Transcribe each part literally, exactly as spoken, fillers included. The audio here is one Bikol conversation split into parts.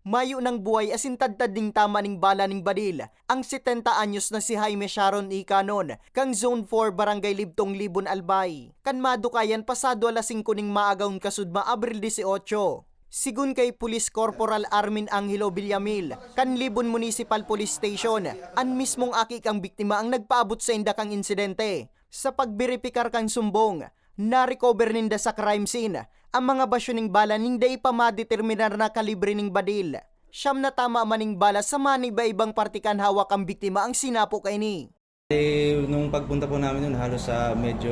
Mayo nang buhay asin tadtad nin tama ning bala ning badil ang setenta anyos na si Jaime Sharon Icanon, kan Zone four, Barangay Libtong, Libon, Albay. Kan madukayan, pasado alas singko ning maagahon kasudma, Abril dieciocho. Sigon kay Police Corporal Armin Angelo Villamil, kan Libon Municipal Police Station, an mismong aki kan biktima ang nagpaabot sainda kan insidente. Sa pagberipikar kan sumbong, na-recover ninda sa crime scene ang mga basyo ning bala nin dai pa madeterminar na kalibre ning badil. Siyam na tama man ning bala sa maniba-ibang parte kan hawak kan biktima ang sinapo kaini. Eh, nung pagpunta po namin nun, halos sa medyo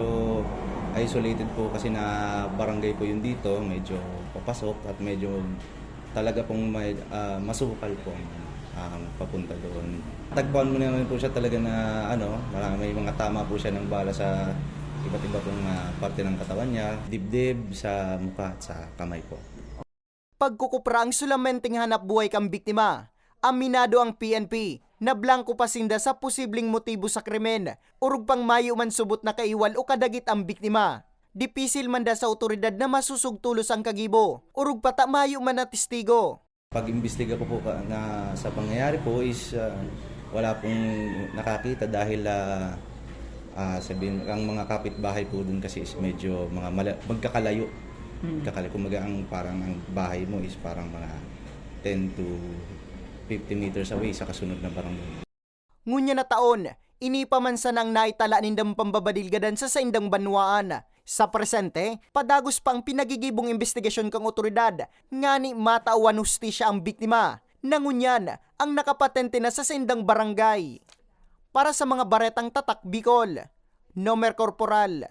isolated po kasi na barangay po yun dito, medyo papasok at medyo talaga pong may, ah, masukal po ang, ang papunta doon. Tagpuan mo naman po siya talaga na ano, marami, may mga tama po siya ng bala sa iba't iba pong, ah, parte ng katawan niya, dibdib, sa mukha at sa kamay po. Pagkukupra ang sulamenteng hanap buhay kan biktima. Aminado ang P N P na blangko pa sinda sa posibleng motibo sa krimen, orog pang mayo man subot na kaiwal o kadagit ang biktima. Dipisil man da sa otoridad na masusog tolos ang kagibo, orog pa ta mayo man na testigo. Pag-imbestiga po, po ka- na sa pangyayari po is, ah, wala pong nakakita dahil, ah, ah, sabihin, ang mga kapitbahay po dun kasi is medyo mga mala- magkakalayo. Magkakalayo. Kumbaga, ang, parang ang bahay mo is parang mga ten to fifty meters away sa kasunod na barangay. Ngunyan na taon, ini pa man sana ang naitala nindang pambabadil gadan sa saindang banwaan. Sa presente, padagos pa ang pinagigibong imbestigasyon kan otoridad ngani matawan hustisya ang biktima, na ngunyan ang nakapatente na sa saindang barangay. Para sa mga baretang Tatak Bicol, Nomer Corporal,